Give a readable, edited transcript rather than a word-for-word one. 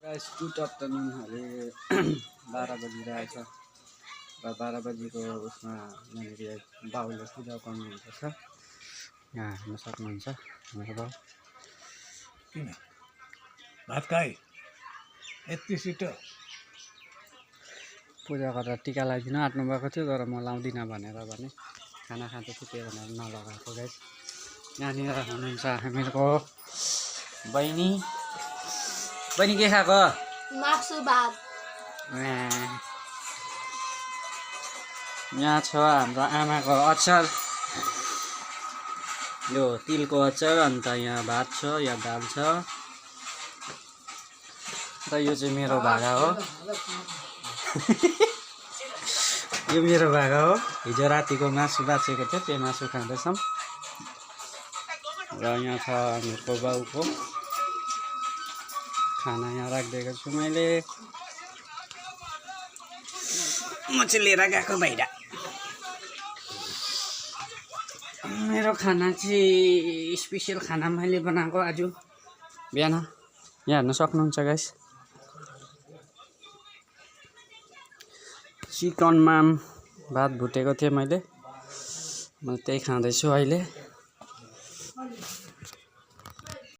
Guys good afternoon अहिले 12 बजिरहेछ र 12 बजीको उसमा यहाँनिर बाउले पूजा गर्नुहुँदैछ। यहाँ हेर्न सक्नुहुन्छ हाम्रो बाउ। किन भात खाए यति छिटो पूजा गरेर टिका लगाइदिनु आँट्नु भएको थियो तर म लाउँदिनँ भनेर भने खाना खाँदै थिएँ त्यही भनेर नलगाएको गाइस। यहाँनिर हुनुहुन्छ हामीहरूको बहिनी। बहिनी के खाएको? मासु भात। यहाँ छ हाम्रो आमाको अचार, यो तिलको अचार, अन्त यहाँ भात छ, यहाँ दाल छ र यो चाहिँ मेरो भागा हो। यो मेरो भागा हो। हिजो रातिको मासु बाँचेको थियो त्यो मासु खाँदैछौँ र यहाँ छ हामीहरूको बाउको खाना यहाँ राखिदिएको छु मैले। म चाहिँ लिएर गएको बाहिर। मेरो खाना चाहिँ स्पेसल खाना मैले बनाएको आज बिहान। यहाँ हेर्न सक्नुहुन्छ गाइस। चिकनमा भात भुटेको थिएँ मैले त्यही खाँदैछु अहिले।